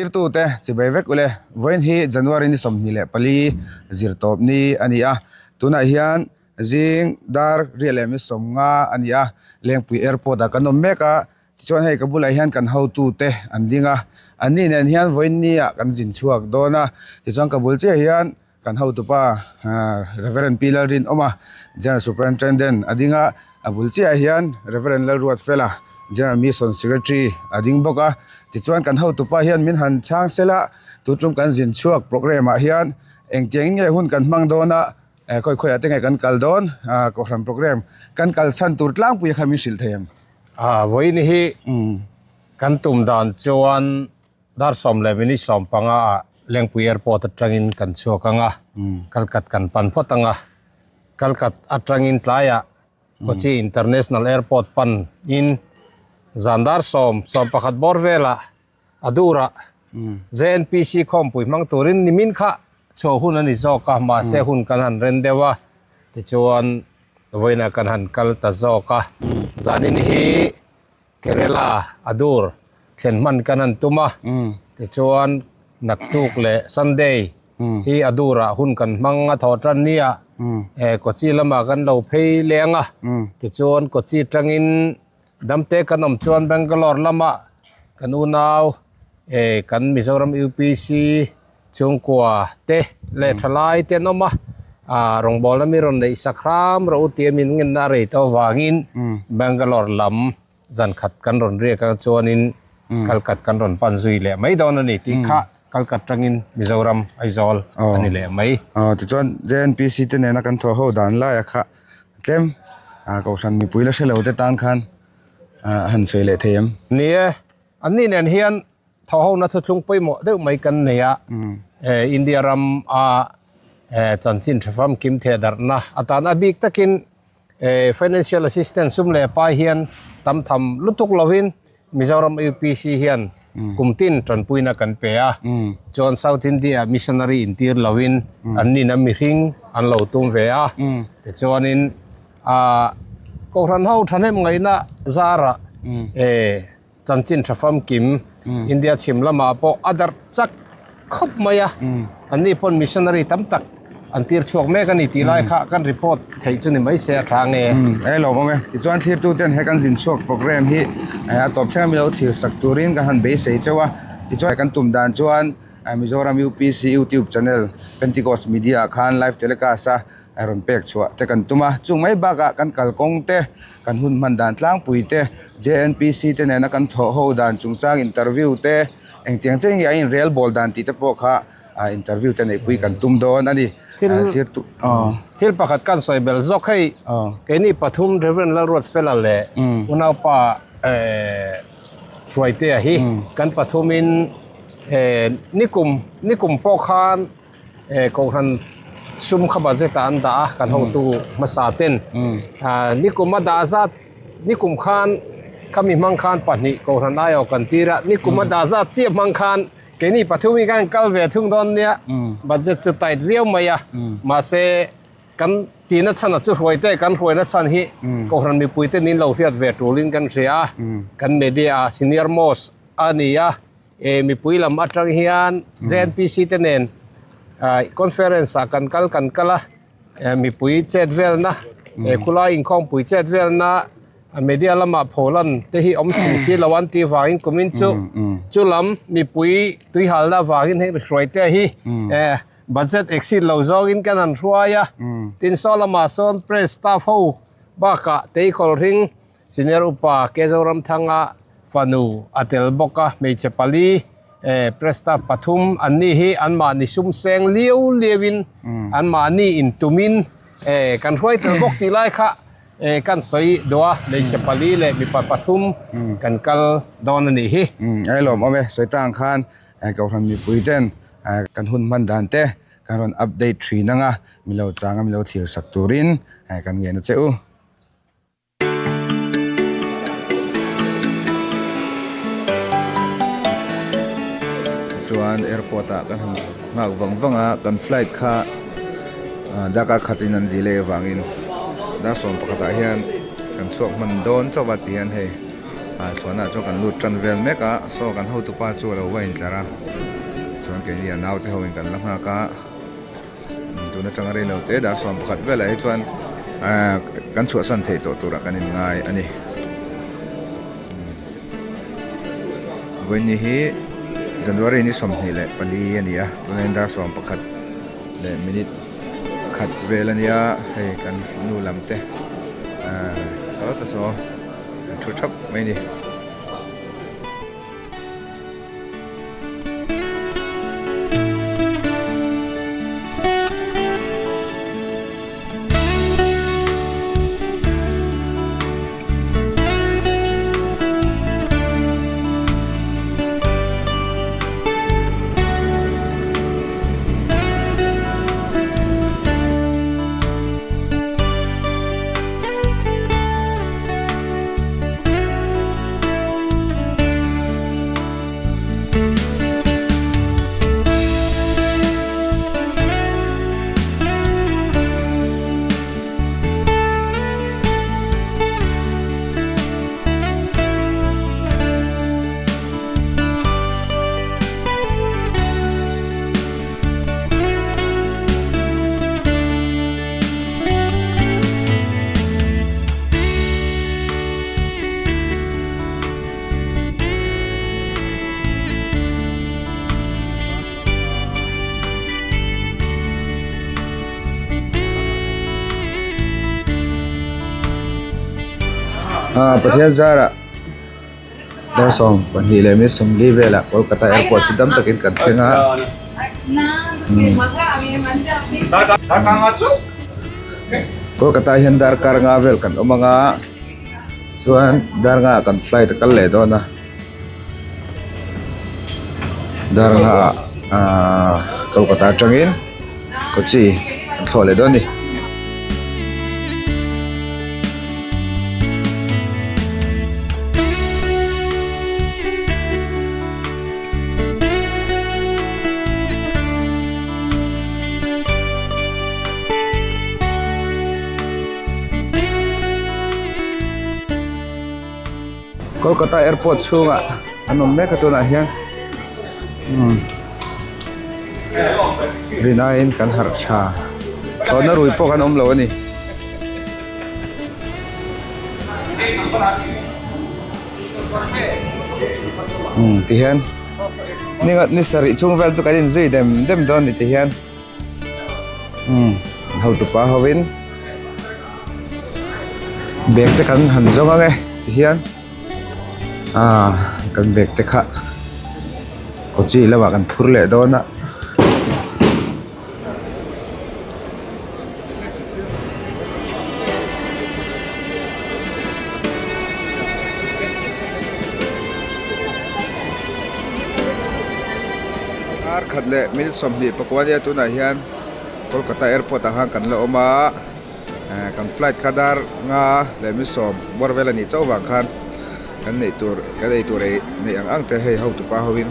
Thlirtute chibai vek ule, vawiin hi January ni 24 zirtawp ni a ni a, tunah hian zing dar riah leh mi 50 a ni a, Lengpui Airport ah kan awm mek a, tichuan hei ka bulah hian kan hotute an ding a, anni nen hian vawiin ni ah kan zin chhuak dawn a, tichuan ka bul chiah hian Kan hotupa Rev. Pi Lalrinawma, General Superintendent a ding a, a bul chiahah hian Rev. Lalruatfela, General Mission Secretary a ding bawk a. Tichuan kan hotupa hian min han chhang sel a, tutum kan zin chhuak programme ah hian engtiang nge hun kan hmang dawn a, khawi khawiah te nge kan kal dawn, Kohhran programme kan kal chhan tur tlangpui kha min hrilh thei ang. Vawiin hi kan tum dan chuan Dar sawm leh minute 15 ah Lengpui Airport atangin kan chhuak ang a, Kalkat kan pan phawt ang a. Kalkat atangin tlaiah Kochi International Airport pan in zan dar sawm, 11 bawr velah Adur-ah JNPC khawmpui hmang turin nimin kha chhuah hun a ni zawk a, mahse hun kan han ren deuh a, tichuan vawiinah kan han kal ta zawk a. Zanin hi Kerala a dur thlen hman kan han tum a, tichuan naktuk leh Sunday hi a durah hun kan hmang a thaw tan nia, Kochi lamah kan lo phei leng a, tichuan Kochi tangin damte kan awm chuan Bangalore lamah kan unau kan Mizoram UPC Chhungkua te leh thalai te an awm a, ah rawngbawlna mi rawn neih sak hram rawh u tia min ngenna a rei tawh avangin Bangalore lam zan khat kan rawn riak ang chuanin Kalkat kan rawn pan zui leh mai dawn a ni tih kha Kalkat tangin Mizoram Aizawl a ni leh mai. Aw tichuan JNPC te nena kan thawh ho dan laia kha tlem ah kohhran mipui la hrelo te tan khan ah han sawi leh thei em? Ni e, anni nen hian Thawhhona thuthlung pawimawh deuh mai kan nei a, India ram a chanchin tha famkim theh darhna atan a bik takin financial assistance sum leh pai hian tam tham lutuk lovin Mizoram UPC hian kum tin tanpuina kan pe a, chuan South India missionary intir lovin an nina mihring an lo tum ve a, tichuanin Kohhran ho thahnem ngaihna zarah Chanchin tha famkim India chhim lamah pawh a darh chak khawp mai a, anni pawn missionary tam tak an tir chhuak mek a ni tih lai kha kan report theih chu ni mai se a tha nge. E lawm awm e, tichuan thlirtu ten he kan zin chhuak program hi a tawp thleng a milo thlir sak turin kan han beisei chauh a, tichuan kan tum dan chuan Mizoram UPC YouTube channel Pentecost Media ah khan live telecast a a rawn pek chhuah te kan tum a, chung mai bakah kan kalkawng te, kan hun hman dan tlangpui te, JNPC te nena kan thawh ho dan chungchang interview te, engtiang chiah nge a inrel bawl dan tih te pawh kha interview te neihpui kan tum dawn a ni. Thil thil pakhat kan sawi belh zawk hei keini pathum Rev Lalruatfela leh unaupa Hruaitea hi kan pathumin nikum nikum pawh khan Kohhran sum kha budget ah an dah a kan hotu hmasa ten nikum a dah zat nikum khan khami hmang khan pahnih kohhran aiawh kan tir a nikum a dah zat chiah hmang khan keini pathum hi khan kal ve thung dawn nia budget chu tight viau mai a mahse kan tihna chhan ah chu hruai te kan hruaina chhan hi kohhran mipui te nin lo hriat ve tulin kan hria a kan media ah senior most a ni a. E mipui lam atang hian JNPC te nen conference ah kan kal kan kal a, mipui chet velna khulai inkhawmpui chet velna media lamah pholan te hi awm si si lo an tih vangin kumin chu chu lam mipui tuihalna avangin heng hruai te hi budget exceed lo zawngin kan han hruai a, tin saw lamah sawn press staff ho bakah teikhawlhring senior upa K Zoramthanga Fanu a tel bawk a, hmeichhe pali eh press staff pathum an ni hi anmahni sum seng liau liauin anmahni intumin eh kan hruai tel bawk tih lai kha eh kan sawi duh a, hmeichhe pali leh mipa pathum kan kal dawn a nih hi. Ei lawm awm e, sawi ta ang khan Kohhran mipui ten kan hun hman dan te kan rawn update thin ang a, milo chang a milo thlir sak turin kan ngen a che u. Chuan airport ah kan han nghak vang vang a kan flight kha darkar khat in an delay avangin dar 11 ah hian kan chhuak hman dawn chauh a ti hian hei. Ah thlawhna ah chuan kan lut tan vel mek a saw kan hotupa chu a lo va intlar a chuan keini a naute ho in kan la nghak a tun atanga rei lo te dar 11 velah hi chuan ah kan chhuahsan theih tawh turah kan inngai a ni. Vawiin hi January ni 24 a ni a tunah hian dar 11 leh minute khat vel a nia hei kan nu lam te ahh saw ta saw an thu thap mai a ni. Ah Pathian zarah dar 24 leh 40 velah Kolkata airport chu dam takin kan thleng a Kolkata hian darkar nga vel kan awm anga chuan dar nga ah kan flight a kal leh dawn a. Dar nga ah Kolkata atangin Kochi an thlawh leh dawn a ni. Kolkata airport chhungah an awm mek a tunah hian umm rinaiin kan harh tha chhawna rui pawh kan awm lo a ni. Umm tihian ni sarih chhung vel chu kan inzui dem dem dawn a ni tihian umm hotupa hovin. Bag te kan han zawng ang e tihian ah kan bag te kha kochi lamah kan phur leh dawn a. Kar khat leh minute 24 ania tunah hian Kolkata airport ah khan kan la awm a. Kan flight kha dar nga leh mi sawm bawr vel a nih chauh vang khan kan neih tur kan ei tur ei neih ang ang te hei hotupa hoin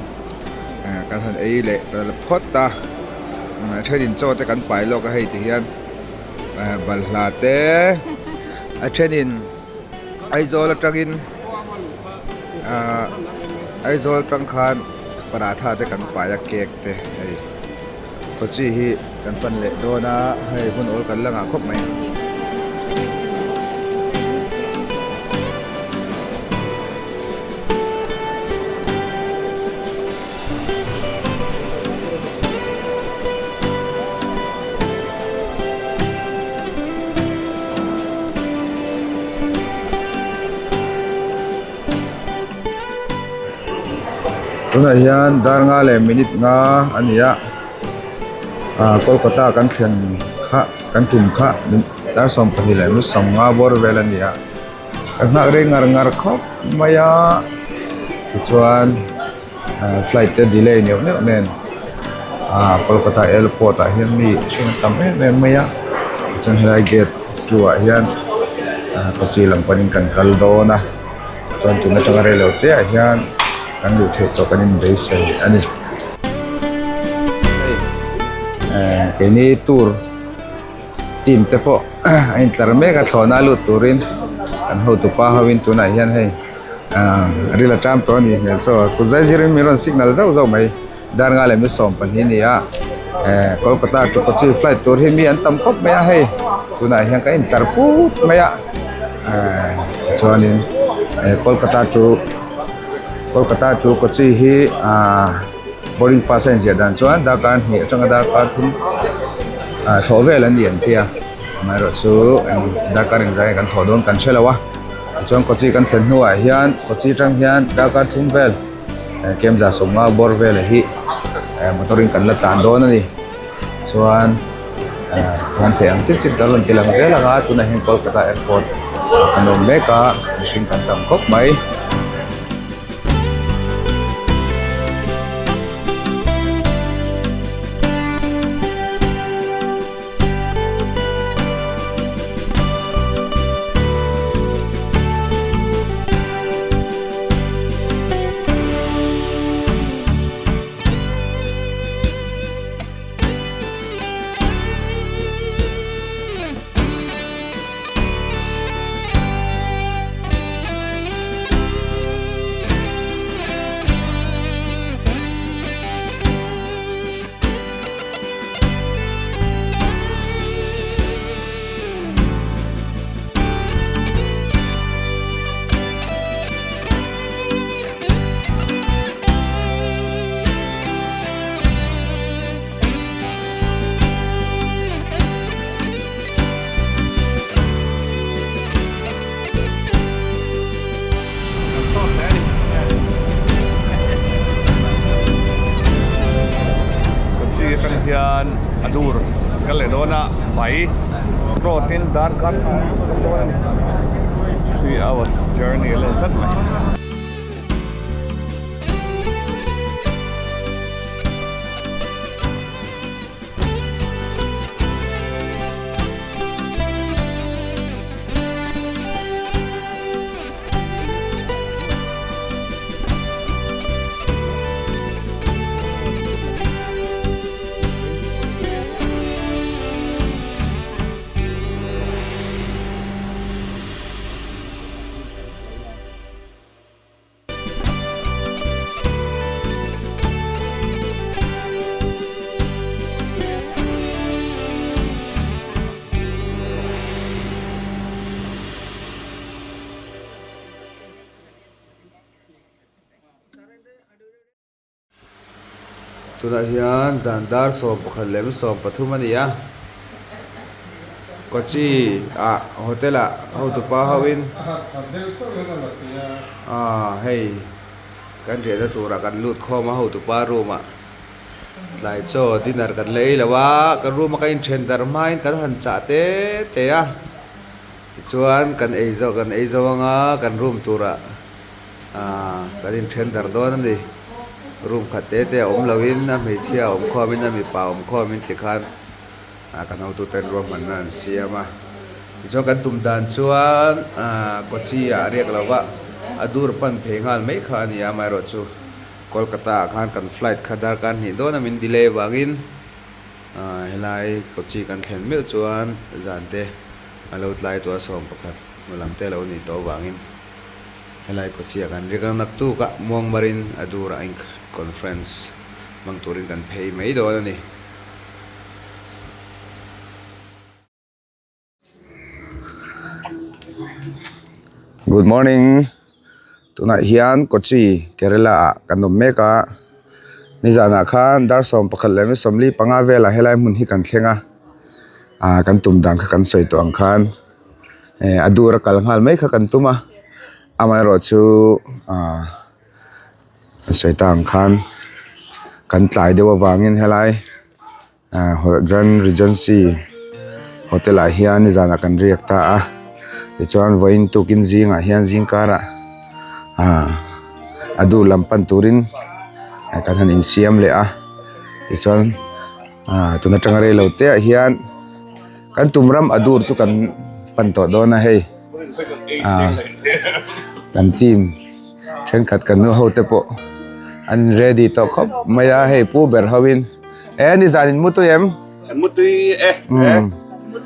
kan han ei leh ta phawt a a thenin chaw te kan pai lawk a hei ti hian balhla te a thenin Aizawl atangin ahh Aizawl atang khan paratha te kan pai a cake te hei. Kochi hi kan pan leh dawn a, hei hun awl kan la ngah khawp mai. Tunah hian dar nga leh minute nga a ni a ah Kolkata kan thlen kha kan tum kha dar 12 leh minute 50 bawr vel a ni a kan nghak rei ngar ngar khawp mai a tichuan ah flight te delay neuh neuh nen ah Kolkata airport ah hian mi hring a tam em em mai a tichuan helai gate 2 ah hian ah Kochi lam panin kan kal dawn a. Chuan tun atanga rei lo te ah hian kan luh theih tawh kan inbeisei a ni. Hei eh keini tour team te pawh a intlar mek a thlawhna lut turin kan hotupa hoin tunah hian hei. Ril a ṭam tawh a nih hmel saw kut zai zirin min rawn signal zauh zauh mai dar nga leh mi 12 a ni a Kolkata to Kochi flight tur hi mi an tam khawp mai a hei tunah hian kan intar put mai a chuanin Kolkata to Kolkata to Kochi hi ahh boarding pass a inziah dan chuan darkar hnih atanga darkar thum thlawh vel an ni an tia amaherawhchu darkar engzah nge kan thlawh dawn kan hre lo a. Tichuan Kochi kan thlen hnuah hian Kochi atang hian darkar thum vel Kemza sawmnga bawr vel hi motor in kan la tlan dawn a ni chuan kan theih ang chin chin kan rawn ti lang zel ang a tunah hian Kolkata airport an awm mek a mihring kan tam khawp mai. Kochi atang hian a dur kal leh dawn a mai road in darkar 3 hours journey a la ni tlat mai. Tunah hian zan dar 11 leh 13 a ni a Kochi ah hotel ah hotupa ho in ah hei kan riahna turah kan lut khawm a hotupa room ah tlai chaw dinner kan la ei lo a kan room a kan inthen darh hmain kan han chah te te a tichuan kan ei zawh kan ei zo anga kan room turah ah kan inthen darh dawn a ni room khat te te a awm loin a hmeichhia a awm khawmin a mipa a awm khawmin tikhan. Ah kan hotuten ruahmanna an siam a, tichuan kan tum dan chuan ah Kochi ah a riak lo va, a dur pan phei nghal mai kha a ni a, amaherawhchu Kolkata ah khan kan flight kha darkar hnih dawn a min delay vangin ah helai Kochi kan thlen meuh chuan zan te a lo tlai tawh a 11 hnu lam te a lo nih tawh vangin helai Kochi ah kan riak a, naktuk ah Muangmarin a dur ah conference hmang turin kan phei mai dawn a ni. Good morning tunah hian Kochi Kerala ah kan awm mek a nizanah khan dar 11 leh 45 velah helai hmun hi kan thleng a ah kan tum dan kha kan sawi tawh ang khan eh a dur a kal nghal mai kha kan tum a amaherawhchu ah. A sawi ta ang khan kan tlai deuh avangin helai ah Grand Regency hotel ah hian nizanah kan riak ta a tichuan vawiin tukin zingah hian zingkarah ah a duh lam pan turin kan han insiam leh a tichuan ah tun atanga rei lo te ah hian kan tum ram a dur chu kan pan tawh dawn a hei ah kan team. Thenkhat kan nu ho te pawh an ready tawh khawp mai a hei pu ber ho in e nizan in mutui em? Kan mutui e e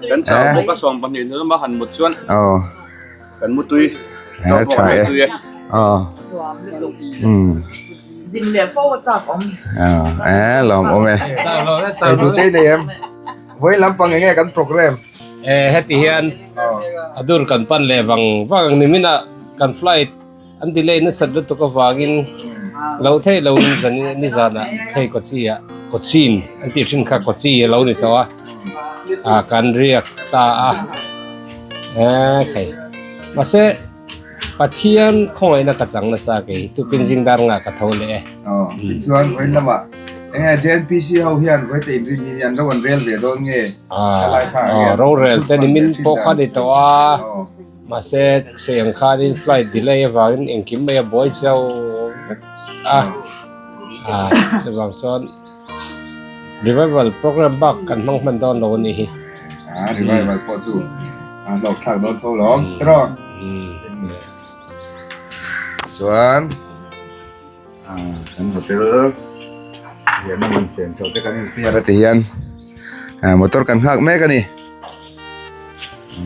kan chau bawk a 12 hnu lama han mut chuan aw kan mutui chau bawk a mutui e. Aw. Umm. Zin leh fo a chak awm. Aw eh lawm awm e. Sawi duh te nei em? Vawiin lampang enge kan program? Eh heti hian a dur kan pan leh vang vang ang nimin ah kan flight an delay nasat lutuk avangin lo theih lo in zan nizan ah hei Kochi ah Cochin an tih thin kha Kochi a lo ni tawh a ah kan riak ta a eh thei mahse Pathian khawngaihna ka chang nasa kei tukin zingdar ngah ka tho leh e. Aw, tichuan vawiin lamah enge JNPC ho hian vawi te inrin ni an ro an rel ve dawn nge? Helai kha enge? Aw, rorel te nimin pawh kha ni tawh a, mahse sei ang khanin flight delay avangin engkim mai a buai chau vek a, ah chuvang chuan revival program bak kan hmang hman dawn lo a nih hi. Ah, revival pawh chu a hlawk thlak dawn tho lawm tiraw? Chuan kan hotel riahna man sen chho te kan inpiar a ti hian motor kan nghak mek a ni.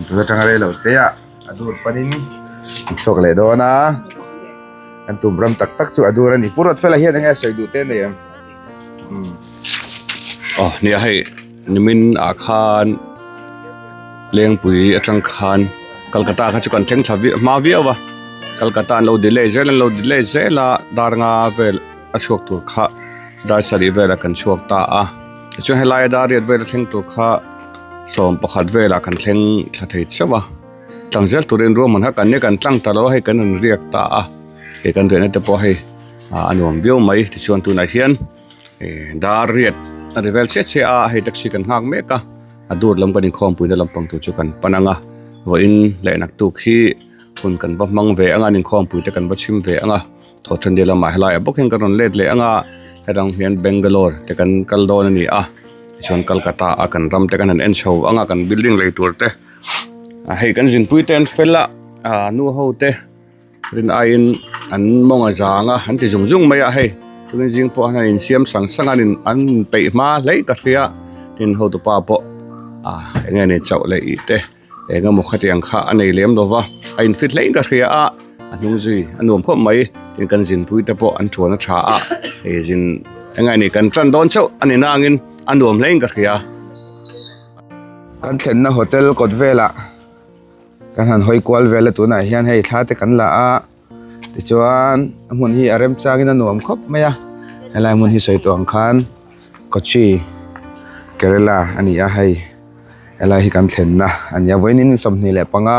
Tun atanga rei loh te ah a dur panin an chhuak leh dawn a kan tum ram tak tak chu a dur a ni. Pu Ruatfela hian enge a sawi duh te nei em? Aw nia hei nimin ah khan lengpui atang khan Calcutta kha chu kan thleng thla viau hma viau a Calcutta an lo delay zel an lo delay zel a dar nga vel a chhuak tur kha dar sarih velah kan chhuak ta a tichuan helai a dar riat vel a thleng tur kha 11 velah kan thleng thla thei chauh a. Tlang zel turin ruahman kha kan nia kan tlang ta lo a hei kan rawn riak ta a hei kan riahna te pawh hei ah a nuam viau mai tichuan tunah hian ih dar riat a ri vel chiah chiah a hei taxi kan nghak mek a a dur lam kan inkhawmpui na lampang tur chu kan pan ang a vawiin leh naktuk hi hun kan va hmang ve ang a an inkhawmpui te kan va chhim ve ang a thawhṭan lamah helai ah bawk hian kan rawn let leh ang a hetang hian Bangalore te kan kal dawn a ni a tichuan Calcutta a kan ram te kan han en chho ang a kan building lei tur te. Hei kan zinpui te an fel a ah nu ho te rin aiin an mawng a zang a an ti zung zung mai a hei chuan zing pawh an insiam sang sang a an an peih hma hlei ta hria tin hotupa pawh ah eng nge ni chauh leh ih te eng emaw khatiang kha a nei lem lo va a in fit hlein ka hria a a hnung zui a nuam khawp mai tin kan zinpui te pawh an thuan a tha a hei zin eng nge ni kan tan dawn chauh a ni nangin a nuam hlein ka hria. Kan thlenna hotel kawt velah kan han hawi kual vel a tunah hian hei thla te kan la a tichuan a hmun hi a remchangin a nuam khawp mai a helai hmun hi sawi tawh ang khan Kochi Kerala a ni a hei helai hi kan thlenna a ni a vawiin 25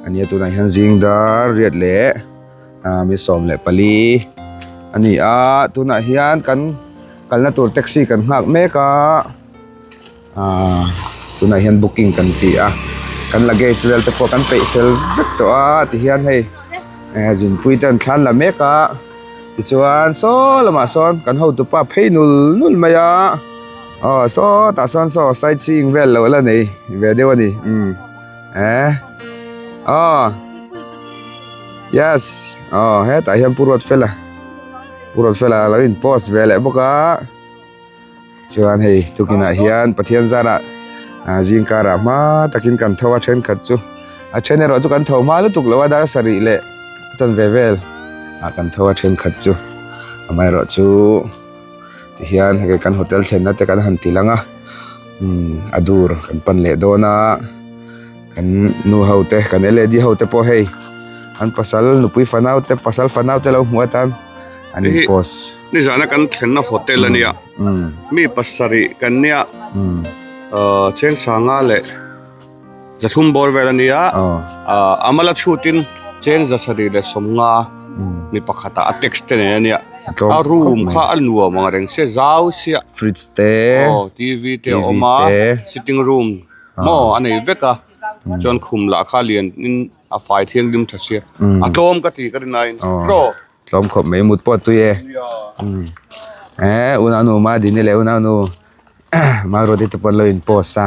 a ni a tunah hian zing dar riat leh ah mi 14 a ni a tunah hian kan kalna tur taxi kan nghak mek a. Ahh tunah hian booking kan ti a kan luggage vel te pawh kan peih fel vek tawh a tihian hei eh zinpui te an thlan la mek a tichuan saw lamah sawn kan hotupa phei nul nul mai a aw sawtah sawn saw sight seeing vel loh la nei ve deuh a ni umm eh aw yes aw hetah hian Pu Ruatfela Pu Ruatfela a lo in post ve leh bawk a. Chuan hei tukinah hian Pathian zarah ah zing karah hma takin kan tho a thenkhat chu a then erawh chu kan tho hma lutuk lo a dar sarih leh chanve vel ah kan tho a thenkhat chu amaherawh chu tihian hei kan hotel thlenna te kan han ti lang a umm a dur kan pan leh dawn a kan nu ho te kan lad ho te pawh hei an pasal nupui fanau te pasal fanau te lo hmuh atan. An in post. Nizana kan thlenna hotel a nia. Mi pasarih kan nia. Cheng sanga leh zathum bawr vel a nia. Amala chhutin cheng zasarih leh sawmnga mi pakhatah a tax te nen a nia. A room kha a nuam ang reng sia zau sia. Fridge te. TV te a awm a. Sitting room maw a nei vek a. Chuan khum lah kha lian in a fai thianghlim tha sia. A tlawm ka ti ka rin aiin. Tlaw. Tlawm khawp mai mut pawh tui e. Eh unau ma dini leh unau nu ma roti te pawh an lo in post a.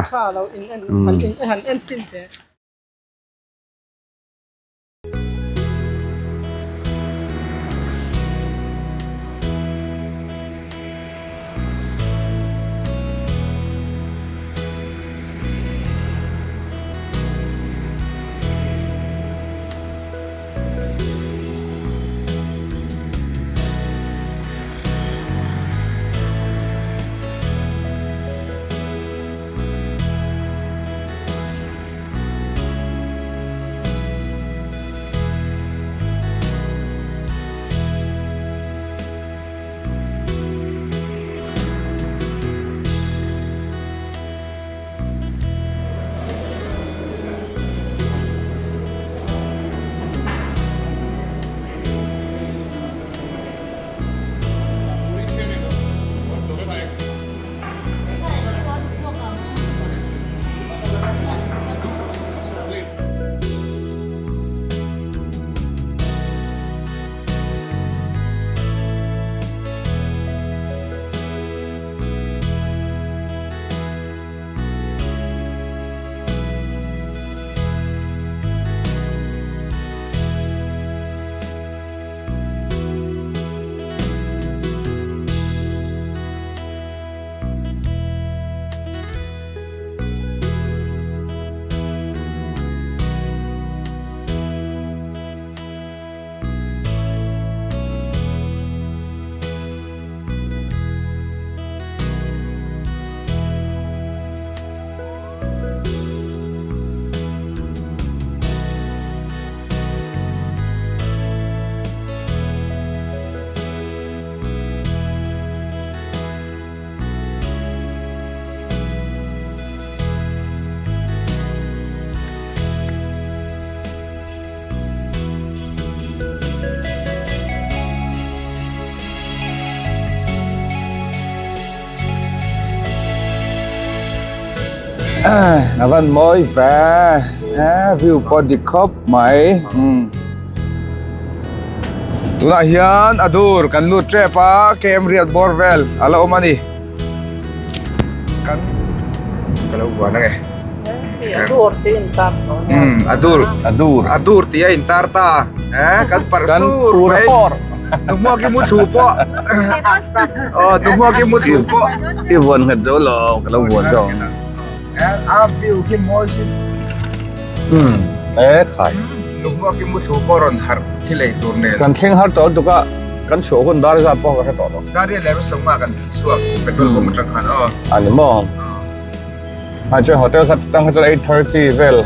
A van mawi ve e view pawh dik khawp mai tunah hian a dur kan lut tep a kem riat bawr vel a la awm a ni kan ka lo buan ange A dur tih in tar tawh a dur a dur a dur tih a in tar ta e kan parh sur mai Duhmuak i mu thu pawh aw duhmuak i mu thu pawh i vuan nghet zo lo ka lo vuan zo a view khi mawi khi um e khai duhmuak i mu thu pawh rawn harh thi lei tur nen kan thleng har tawh lutuk a kan chhuah hun dar zat pawh ka hre tawh lo dar riat leh sawma kan chhuak petrol pump atang khan aw ani maw a chuan hotel khat tang kha chuan 8:30 vel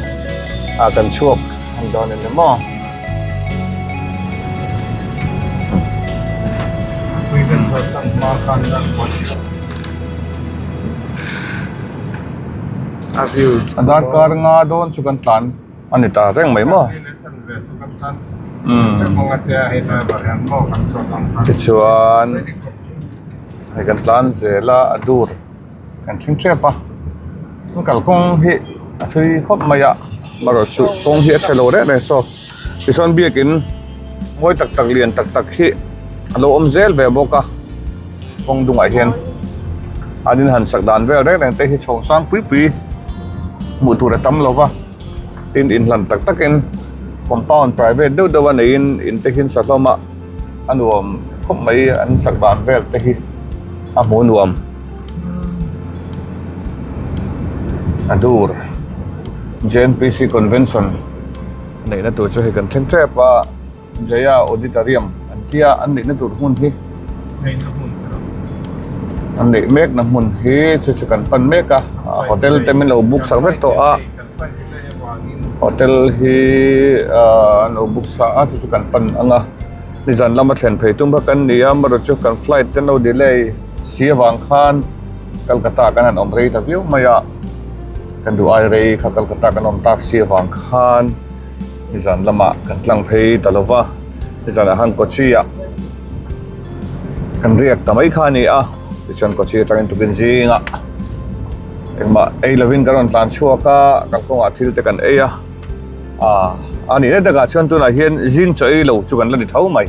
a kan chhuak an dawn ani maw A darkar nga dawn chu kan tlan a ni ta reng mai maw tichuan hei kan tlan zel a a dur. Kan thleng tep a an kalkawng hi a thui khawp mai a amaherawhchu kawng hi a chhe lo reng reng saw tichuan biakin mawi tak tak lian tak tak hi a lo awm zel ve bawk a kawng dungah hian an in han sak dan vel reng reng te hi chhawng sang pui pui hmuh tur a tam lo va tin inhlan tak takin compound private deuh deuh a neiin in te hi an sa hlawm a a nuam khawp mai an sak dan vel te hi a hmuh nuam. A dur J_N_P_C convention neihna tur chu hei kan thleng tep a Jaya auditorium an tia an neihna tur hmun hi an neih mekna hmun hi chu chu kan pan mek a hotel te min lo book sak vek tawh a hotel hi ahh an lo book sa a chu chu kan pan ang a nizan lama thlen phei tum kha kan ni a amaherawhchu chu kan flight te an lo delay. Si avang khan Calcutta kan han awm rei ta viau mai a, kan duh ai rei kha Calcutta kan awm tak si avang khan nizan lamah kan tlang phei ta lo va, nizanah khan Kochi ah kan riak ta mai kha a ni a, tichuan Kochi atangin tukin zingah engmah ei lovin kan rawn tlan chhuak a, kalkawngah thil te kan ei a, ah a nih na takah chuan tunah hian zing chaw ei lo chu kan la ni tho mai.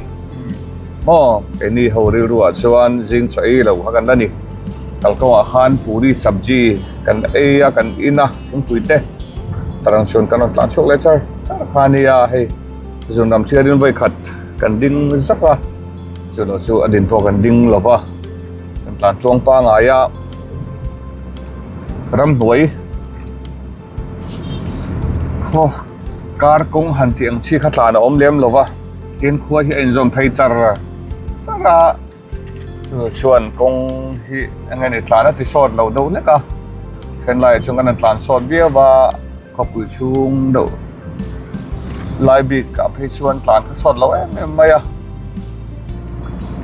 Maw keini ho rilru ah chuan zing chaw ei lo kha kan la ni kalkawngah khan puri sabji kan ei a kan in a thingpui te tarang chuan kan rawn tlan chhuak leh char char kha a nia hei zunram thiarin vawi khat kan ding zak a chu lo chu a din pawh kan ding lo va kan tlan tluang pangai a ramhnuai. Khaw kar kawng han tih ang chi kha tlan a awm lem lo va tin khua hi a inzawm phei char char a chu chuan kawng hi eng nge ni tlan a ti sawt lo deuh hlek a then laiah chuan kan han tlan sawt viau va khawpui chhung deuh lai bik ah phei chuan tlan kha sawt lo em em mai a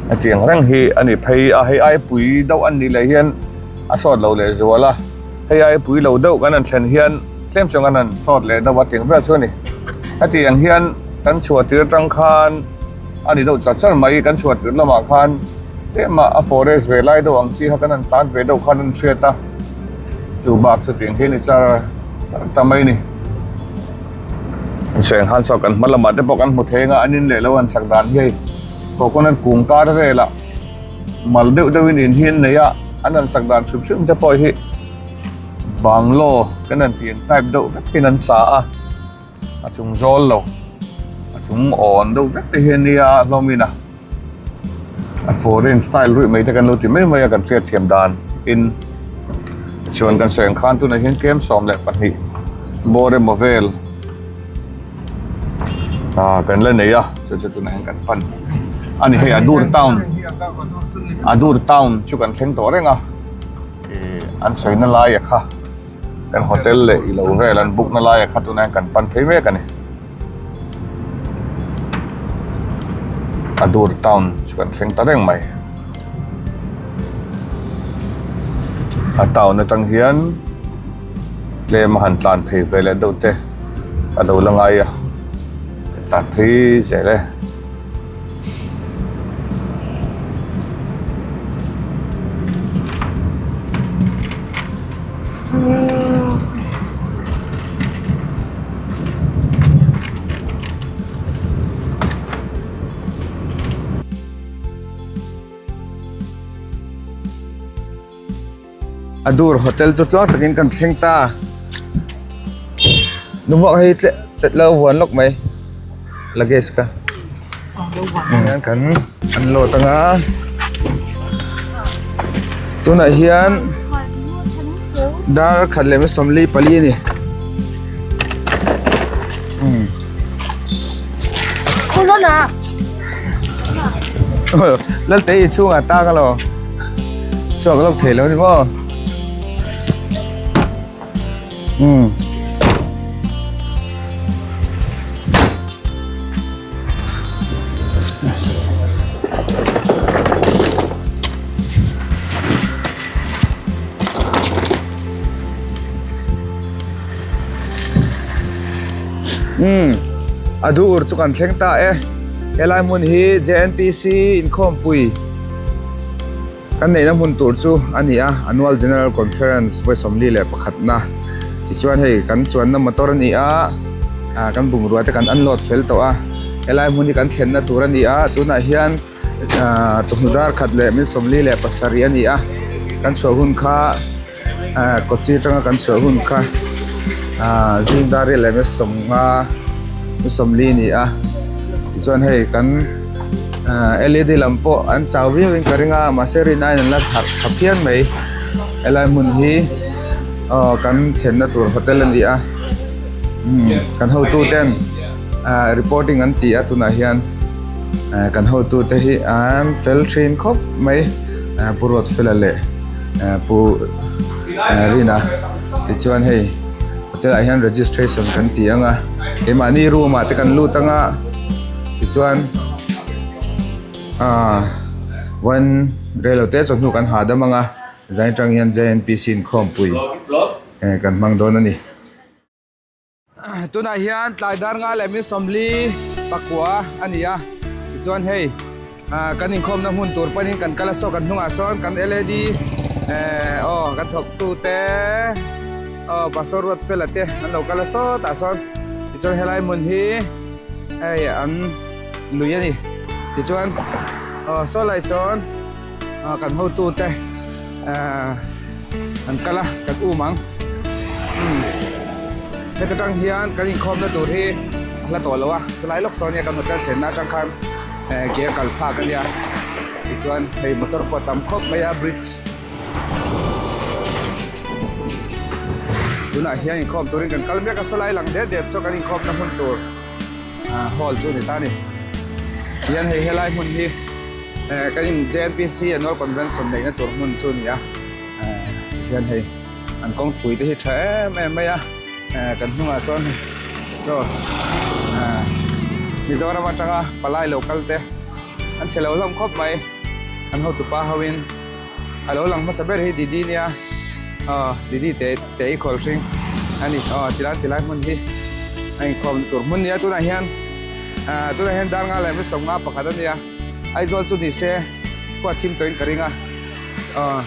hetiang reng hi a ni phei a hei ai pui deuh a nih leh hian a sawt lo leh zual a. Hei ai pui lo deuh kan han thlen hian tlem chuan kan han sawt leh deuh a tiang vel chu a ni. Heti ang hian kan chhuah tir atang khan a ni deuh char char mai kan chhuah tir lamah khan tlema a forest ve lai deuh ang chi kha kan han tlan ve deuh khan an hriat a chu bak chu tiang hi a ni char char ta mai a ni. Seng han saw kan hma lamah te pawh kan hmu thei anga an in leh lo an sak dan hi hei coconut kung kar velah. Mal deuh deuhin in hi an nei a, an han sak dan hrim hrim te pawh hi banglaw kan han tih ang type deuh vek hian an sa a, a chung zawl lo a chung awn deuh vek te hi a nia hlawmin a, a foreign style ruih mai te kan lo ti mai mai a kan hriat thiam dan in chuan kan sawi ang khan tunah hian kem 12 bawr emaw vel. Ah kan la nei a chu chu tunah hian kan pan a ni hei Adur town Adur town chu kan thleng tawh reng a ih an sawi na lai a kha kan hotel leh ilo vel an book na lai a kha tunah hian kan pan phei mek a ni Adur town chu kan thleng ta reng mai a town atang hian. Tlem a han tlan phei ve leh deuh te a lo la ngai a tlan phei zel e. Adur hotel chu tluang takin kan thleng ta. Nuhmuak hei tle tet lo huan lawk mai luggage kha hian kan an load anga tunah hian dar khat leh 44 a ni. Lalte i chhungah tang alo chhuak lawk thei lo ni maw umm Umm a dur chu kan thleng ta e helai hmun hi J_N_P_C inkhawmpui kan neihna hmun tur chu a ni a annual general conference vawi 41 na tichuan hei kan chuanna motor a ni a ah kan bungrua te kan unload fel tawh a helai hmun hi kan thlenna tur a ni a tunah hian. Ahh chawhnu dar khat leh min 47 a ni a kan chhuah hun kha ahh Kochi atanga kan chhuah hun kha ahh zing dar riat leh mi 50 mi 40 a ni a tichuan hei kan ahh L E D lam pawh an chau viau in ka ring a mahse rin aiin an la harh tha phian mai helai hmun hi aw kan thlenna tur hotel a ni a umm kan hotu ten ahh reporting an ti a tunah hian. Eh kan hotute hi an fel thin khawp mai eh pu Ruatfela leh eh pu eh Rina tichuan hei hotel ah hian registration kan ti ang a keimahni room ah te kan lut ang a tichuan ah one reilote chawhnu kan hahdam ang a zan atang hian J_N_P_C inkhawmpui eh kan hmang dawn a ni. Tunah hian tlai dar nga leh min 49 a ni a tichuan hei ah kan inkhawmna hmun tur panin kan kal a saw kan hnungah sawn kan led eh aw kan thawktu te aw pastor Ruatfela te an lo kal a sawtah sawn tichuan helai hmun hi hei an lui a ni tichuan aw saw lai sawn ah kan hotu te ah an kal a kan um ang umm heta tang hian kan inkhawmna tur hi a hla tawh lo a chulai lawk sawn nia kan hotel thlenna atang khan eh ke a kal phak a nia tichuan hei motor pawh a tam khawp mai a bridge tunah hian inkhawm turin kan kal mek a sawlai lang det det saw kan inkhawmna hmun tur ah hall chu a ni ta a ni tihian hei helai hmun hi. Eh kan in J_N_P_C annual convention neihna tur hmun chu a ni a eh tihian hei an kawngpui te hi tha em em mai a eh kan hnungah sawn hei saw eh Mizoram atanga palai lo kal te an chhe lo hlawm khawp mai an hotupa ho in a lo lang hmasa ber hi Didi nia aw Didi te te i khawl hring a ni aw tilai tilai hmun hi a inkhawmna tur hmun nia tunah hian. Ahh tunah hian dar nga leh mi 51 a nia Aizawl chu ni se khua thim tawhin ka ring a aw.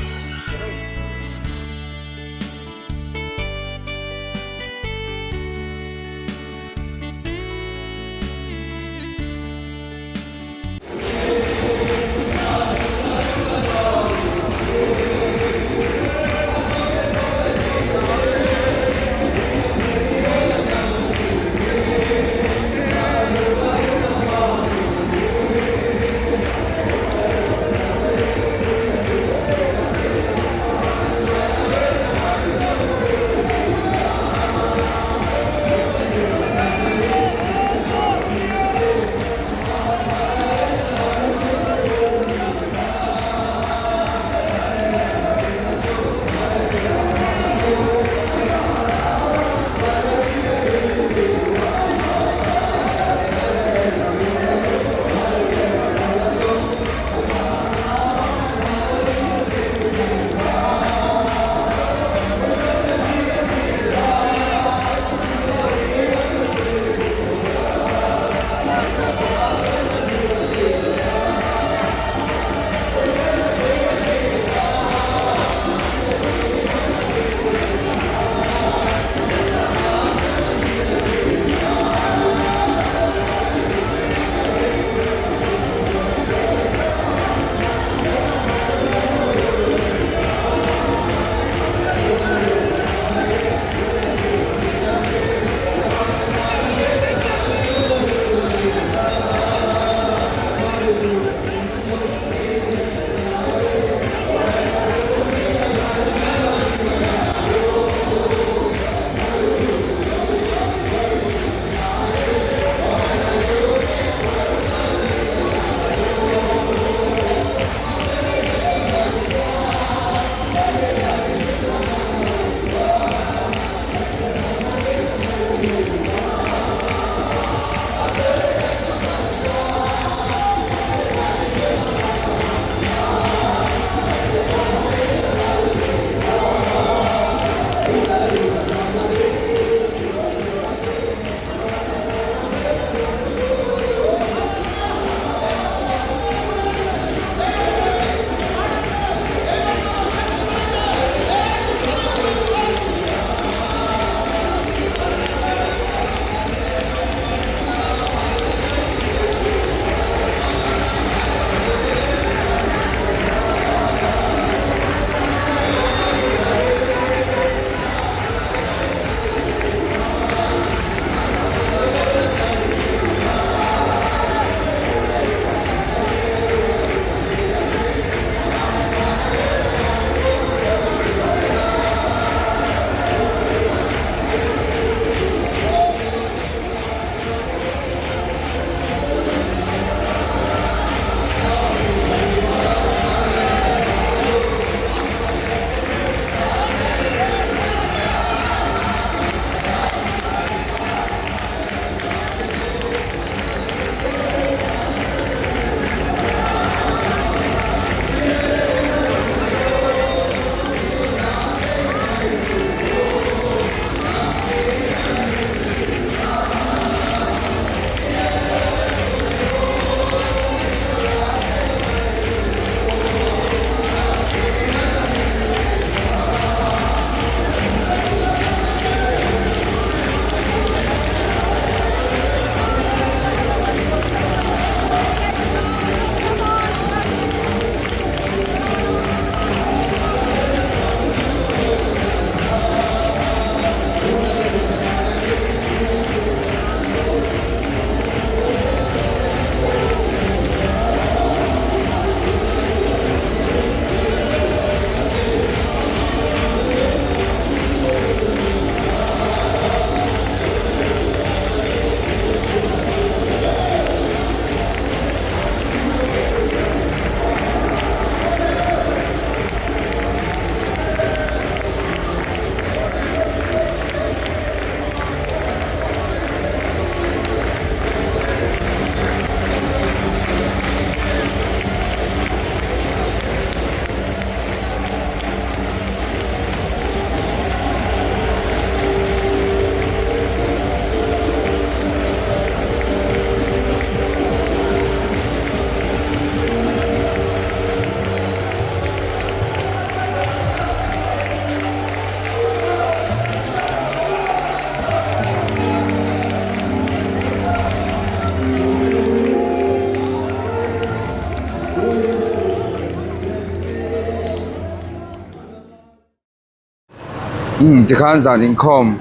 Umm tikhan zan inkhawm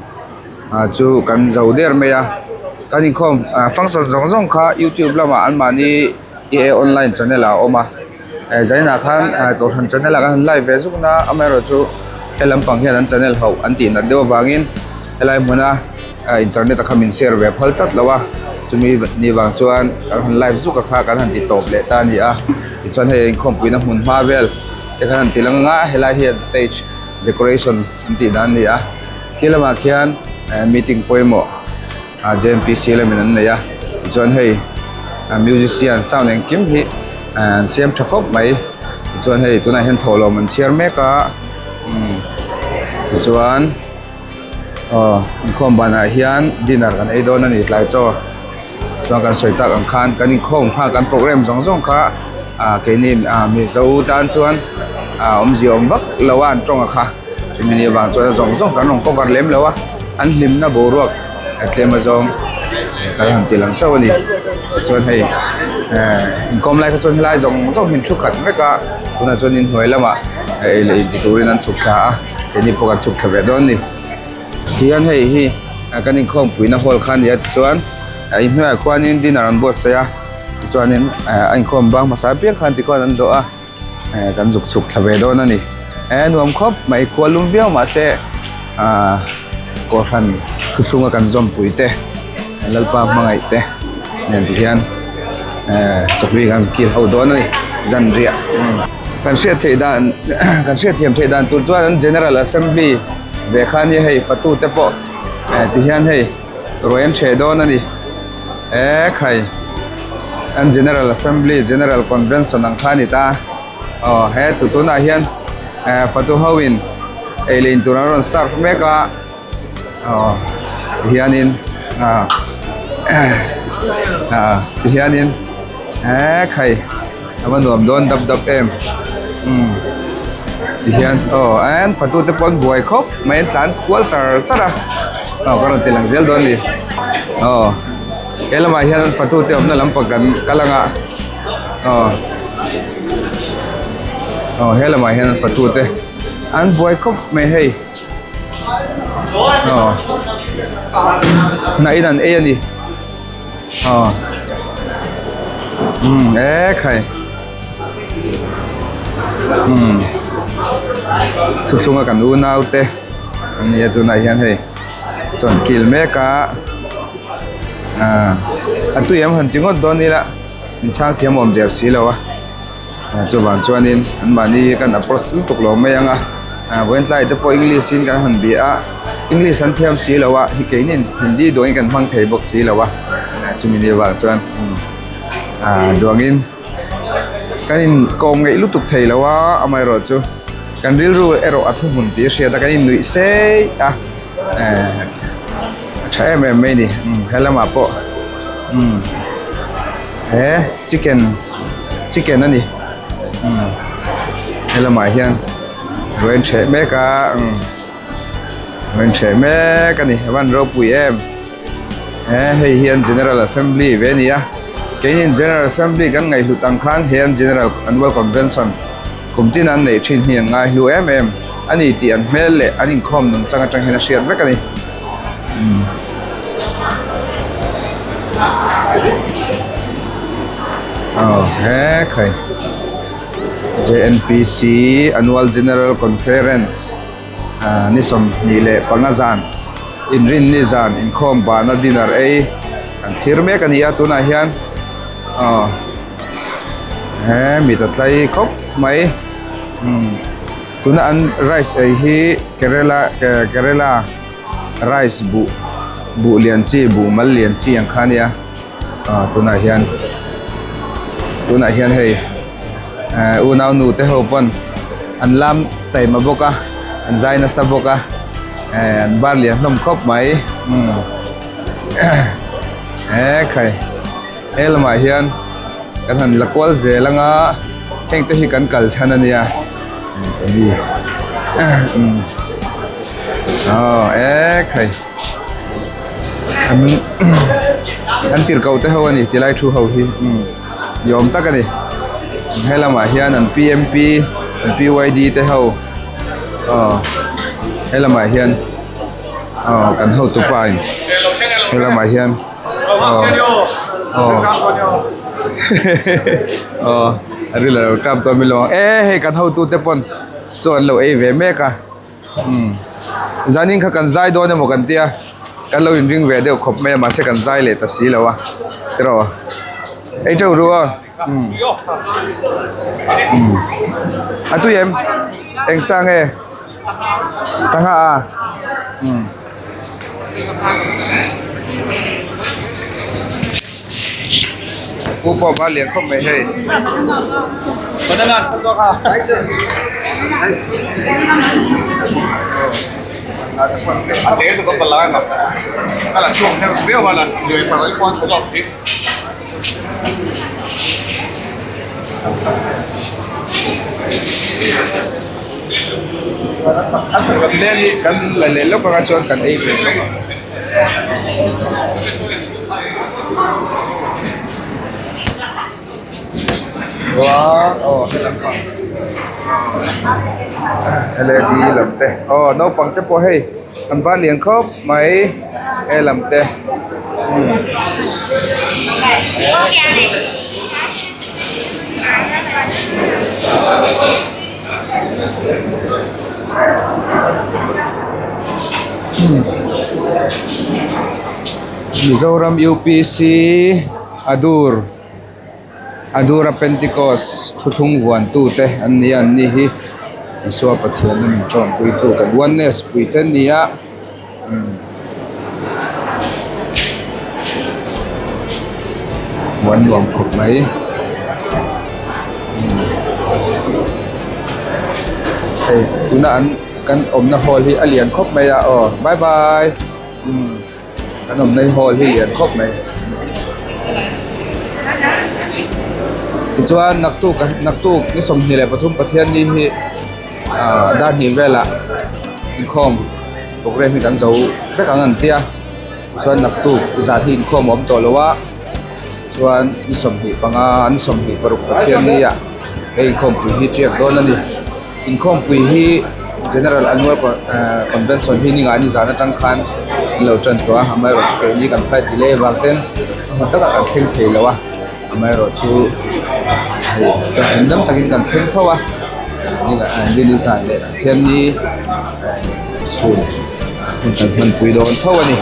ah chu kan zo der mai a kan inkhawm ah function zawng zawng kha youtube lamah anmahni EA online channel ah a awm a eh zaninah khan ah kohhran channel ah khan an live ve zuk na amaherawhchu he lampang hian an channel hauh an tih nat deuh avangin helai hmuna ah internet a kha min share ve phal tlat lo a chumi ni vang chuan kan han live zuk a kha kan han ti tawp leh ta a ni a tichuan hei inkhawmpuina hmun hma vel te khan an ti lang ang a helai hian stage decoration an tih dan a ni a khi lamah khian eh meeting pawimawh ah J N P C lamin an nei a tichuan hei ah musician sound engkim hi eh an siam tha khawp mai tichuan hei tunah hian thawhlawm an chhiar mek a umm tichuan aw inkhawm banah hian dinner kan ei dawn a ni tlai chaw chuan kan sawi tak ang khan kan inkhawm khan kan program zawng zawng kha ah keini ah mizo tan chuan ah awmzia awm vak lo a an tawng a kha chumi ni avang chuan a zawng zawng kan rawn cover lem lo a an hlimna boruak tlem azawng kan han ti lang chauh a ni tichuan hei eh inkhawm lai kha chuan helai zawng zawng hi an thu khat vek a tunah chuan inhnuai lamah ei leh in ti turin an chhuk thla a keini pawh kan chhuk thla ve dawn a ni. Tihian hei hi kan inkhawmpuina hall kha a ni a tichuan inhnuaiah khuanin dinner an buatsaih a tichuanin a inkhawm bang hmasa apiang khan tikhuan an dawh a kan zuk chhuk thla ve dawn a ni eh nuam khawp mai khua lum viau mahse ah kohhran thuthlunga kan zawmpui te Lalpa hmangaih te nen tihian eh chawhlui kan kil ho dawn a ni zanriah kan hriat theih dan kan hriat thiam theih dan tur chuan an general assembly Ve kha nia hei fatu te pawh eh ti hian hei ruai an ṭheh dawn a ni eh khai an general assembly general convention ang kha a ni ta aw he tu tunah hian eh fatu ho in ei leh in tur an rawn serve mek a aw ti hianin ah ah ti hianin eh khai. A va nuam dawn dap dap em umm ti hian aw an fatu te pawh an buai khawp mai an tlan kual char char a aw ka rawn ti lang zel dawn a ni aw he lamah hian an fatu te awmna lampang kan kal ang a aw aw he lamah hian an fatu te an buai khawp mai hei aw hnah in an ei a ni. Aw umm e khai umm thuthlunga kan unau te an nia tunah hian hei chawn kil mek a ah a tui em han ti ngawt dawn ila min chhang thiam awm der si lo a. Chuvang chuanin anmahni kan approach lutuk lo mai ang a, vawiin tlai te pawh English in kan han bia a, English an thiam si lo a, hi keinin Hindi duangin kan hmang thei bawk si lo a, chumi ni avang chuan duangin kan inkawm ngeih lutuk thei lo a, amaherawh chu kan rilru erawh a thuhmun tih a hriat a, kan innuih sei a, a tha em em mai a ni, he lamah pawh he chicken. Chicken a ni umm he lamah hian ruai an ṭheh mek a umm ruai an ṭheh mek a ni a van ropui em he hei hian general assembly ve a ni a keinin general assembly kan ngaihhlut ang khan he an general annual convention kum tin an neih ṭhin hi an ngaihlu em em a ni tih an hmel leh an inkhawm nun chang aṭang hian a hriat vek a ni. Aw he khai J_N_P_C annual general conference ah ni 25 zan inrinni zan inkhawm bana dinner ei an thlir mek a ni a tunah hian aw he mit a tlai khawp mai umm. Tuna an rice ei hi Kerala Kerala rice buh buh lian chi buh mal lian chi ang kha a nia ah tunah hian tunah hian hei eh unau nu te ho pawn an lam taima bawk a an zai nasa bawk a eh an bar lian hlawm khawp mai umm he khai he lamah hian kan han la kual zel anga heng te hi kan kal chhan a nia. Aw e khai an an tirhkoh te ho a ni tilai thu ho hi umm ni awm tak a ni he lamah hian an P M P an P Y D te ho aw. He lamah hian aw kan hotu pa in he lamah hian aw aw aw a ril alo tap dawn mi lo ang e hei kan hotu te pawn chaw an lo ei ve mek a umm zanin kha kan zai dawn emaw kan tia kan lo inring ve deuh khawp mai a mahse kan zai leh ta si lo a tiraw ei teuh ru aw. Umm umm a tui em eng sa nge sangha a umm u pawh va lian khawp mai hei. Kan la leh lawk anga chuan kan ei ve lawk ang. Aw he L E D lam te aw naupang te pawh hei an ban lian khawp mai he lam te. Mizoram UPC Adur Adura Pentecost thuthlung vuantu te an ni a an ni hi Isua Pathian a min tawngpuitu kan oneness pui te an ni a. Hmuh an nuam khawp mai hei tuna an kan awmna hall hi a lian khawp mai a aw bye bye umm kan awmna hi hall hi lian khawp mai tichuan naktuk naktuk ni 23 Pathianni hi ah dar hnih velah inkhawm program hi kan zo vek ang an tia chuan naktuk zan hi inkhawm a awm tawh lo a chuan ni 25 ni 26 Pathianni ah hei inkhawmpui hi tiak dawn a ni inkhawmpui hi general annual convention hi ni nga ni zan atang khan an lo tan tawh a amaherawhchu keini kan flight delay avang ten a hmun takah kan thleng thei lo a amaherawhchu hei hmun dang takin kan thleng tho a. Ni zan leh Pathianni chhun hun kan hmanpui dawn tho a ni.